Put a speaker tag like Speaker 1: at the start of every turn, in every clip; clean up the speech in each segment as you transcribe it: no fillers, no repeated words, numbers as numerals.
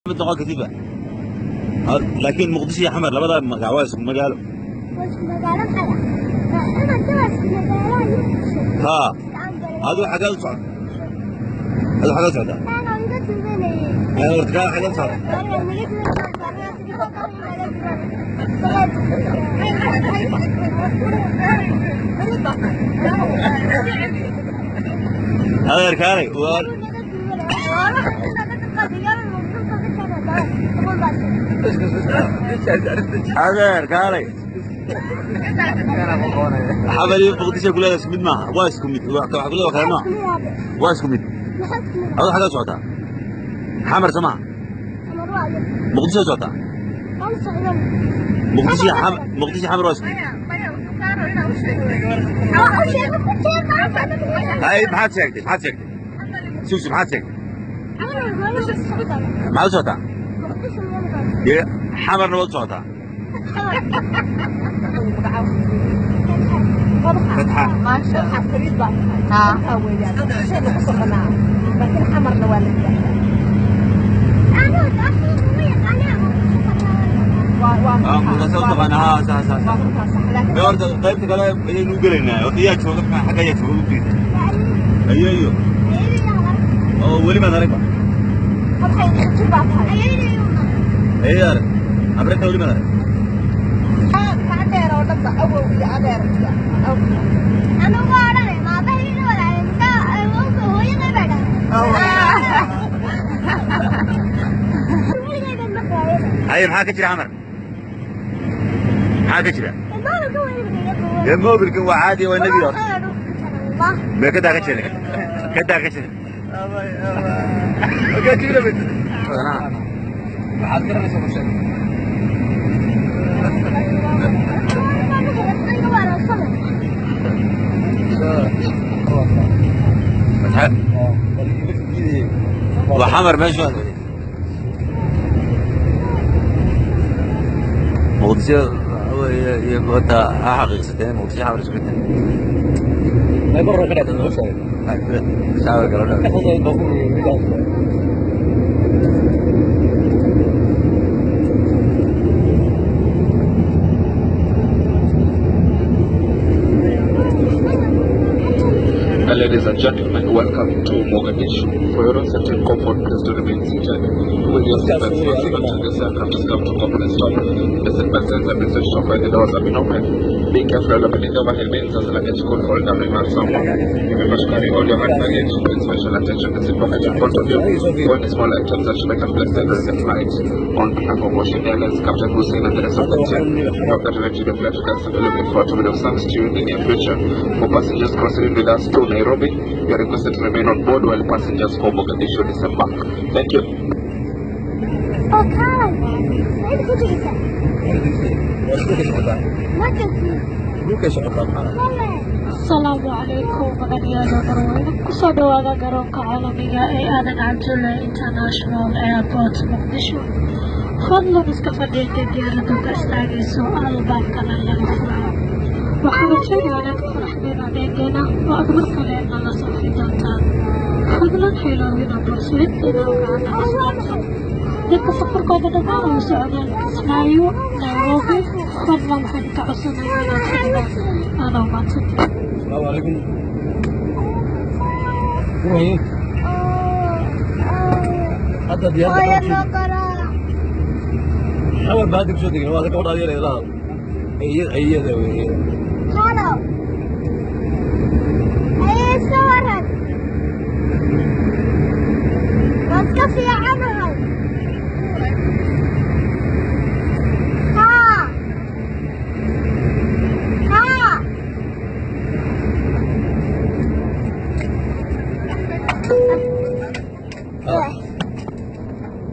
Speaker 1: Mid noqon kartidba, laakiin Muqdisho iyo Xamar labada magac waa isku magaalo. Ha, adigu xaggeed u socota? Adigu xaggeed u socota? Horta kaa xaggeed u socota? Adeer kaalay waa adeer kaalay. Xamar iyo Muqdisho kuleeda isku mid maaha, waa isku mid, waxa kuleeda waa kala nooc, waa isku mid. Adigu xaggeed u socotaa? Xamar soo maha? Muqdisho u socotaa? Muqdisho Xamar, Muqdisho Xamar waa isku mid. Hay, maxaad sheegtay? Maxaad sheegtay Suusu? Maxaad sheegtay? Maxaad u socotaa? Dee Xamarna waad u socotaa. Fatxa. Muqdisho u taqaanaa? Ha, sax sax sax. Mee horta qaybta kale ayaynu u gelaynaa. Horta yaa jooga? Maxaa xagga yaa jooga u diida? Ayeeyo oo weli maad aragba? Ayeeyo arag, abreta weli maad arag? Haye, maxaa ka jira Xamar? Maxaa ka jira? Dee mobilkan waa caadi, waa nebi hore. Mee kadaa ka jira, kadaa ka jira.
Speaker 2: Waxaad garanaysaa ma sheeg.
Speaker 1: Fatxa waa Xamar meesha Muqdisho iyo wata ha xaqiiqsateen Muqdisho Xamar isku mid.
Speaker 2: May barro ka dhacday noo sheegay.
Speaker 1: Shacabka kala dhac.
Speaker 3: Ladies and gentlemen, welcome to Mogadishu. For your own safety and comfort, please do remain seated with your seatbelts fastened until this aircraft has come to complete stop. The seatbelt signs have been switched off while the doors have been opened. Be careful while opening the overhead bins, as luggage could fall down and mark someone. Remember to carry all your hand luggage. Pay special attention to the seat pocket in front of you for any small items that you might have placed there during the flight. On behalf of Ocean Airlines, Captain Hussein and the rest of the team, we hope that we the flight request and we're looking forward to of thanks to you in the near future. For passengers crossing with us to Nairobi, you are requested to remain on board while passengers for Mogadishu disembark. Thank you.
Speaker 2: Dhulkay socotaa maxaa?
Speaker 4: Asalaamu calaykum mudanayaal marweyne, kusoo dhawaada garoonka caalamiga ee Aadan Cabdulle International Airport, Muqdisho. Fadlan iska fadhiinta diyaaradu ka istaagayso, albaabkana laga furayo. Waxaan rajaynayaa inaad ku faraxdeen adeegeena oo aad mar kale nala safri doontaan. Fadlan hayloobina boorsooyinkiina gacanta ka saartaan. Dadka safarkooda dhammaan oo socdaan Kismaayo, Nairobi, fadlan waxaan ka codsanayaa inaad fadhidaan. Adaa mahadsantihiin.
Speaker 2: Asalaamu calaykum. Furaye. Hadda diyaaradda Xamar baa hadda kusoo degin, waa gabadha yar ee la hadal. Iyada weeye.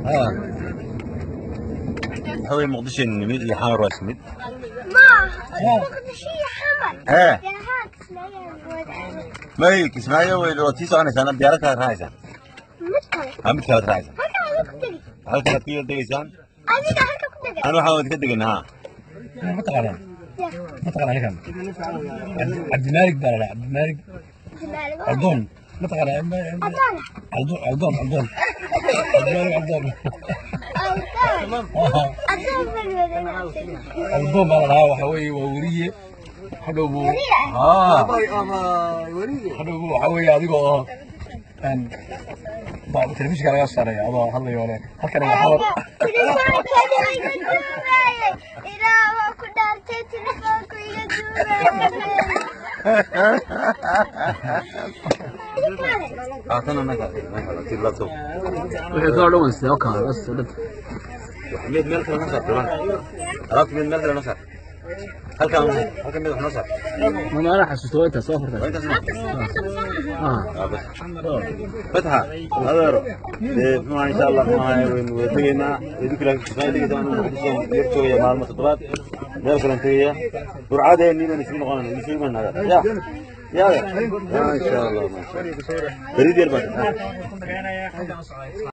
Speaker 1: Ha, waxa weye Muqdisho nimid iyo Xamar waa isku mid. Hee, may Kismaayo way waad sii soconaysaan, diyaarad kalaad raacaysaan. Ha, mid kalaad raacaysaan, halkanaad ku yar degaysaan. An waxaan wad ka deganaa. Ha.
Speaker 2: Ma taqaanaa? Ma taqaanaa ninkan? Cabdimaalig baa la dhahaa, Cabdimaalig Aldoon. Ma taqaanaa? Aldoon, Aldoon, Aldoon. Cabdimaalig Aldoon. Aldoon baa la dhahaa, waxa weeye waa weriye. Hadhow buu hadhow buu waxa weeye adiga oo baa telefishinka laga saaraya adoo hadlayo le halkan waa xawar.
Speaker 5: Ilaa waa ku dhaartay, telefoonku iga duubaayay.
Speaker 1: Haatan annaga ti laptop.
Speaker 2: Wixii kaloo dhan waan sidaa kaa bas dhan.
Speaker 1: Mid meel kale noo saar alaabta, mid meel kale noo saar, halkan halkan mid wax noo saar.
Speaker 2: Mana ana xasuusto waa intaas soo
Speaker 1: waa
Speaker 2: hortay.
Speaker 1: Intaas ma bas fatxa adeero dee muxuu insha Allah muxuu ahaay waynu wada tegaynaa idinku, laakiin kismaayo tegaysa, anu Muqdisho yar joogaya maalmo toddobaad, meel kalen tegaya, burcadeennii baynu isugu noqonayna, isugu imanaa ya ya ya insha Allah, ma sha Allah beriid yar baa.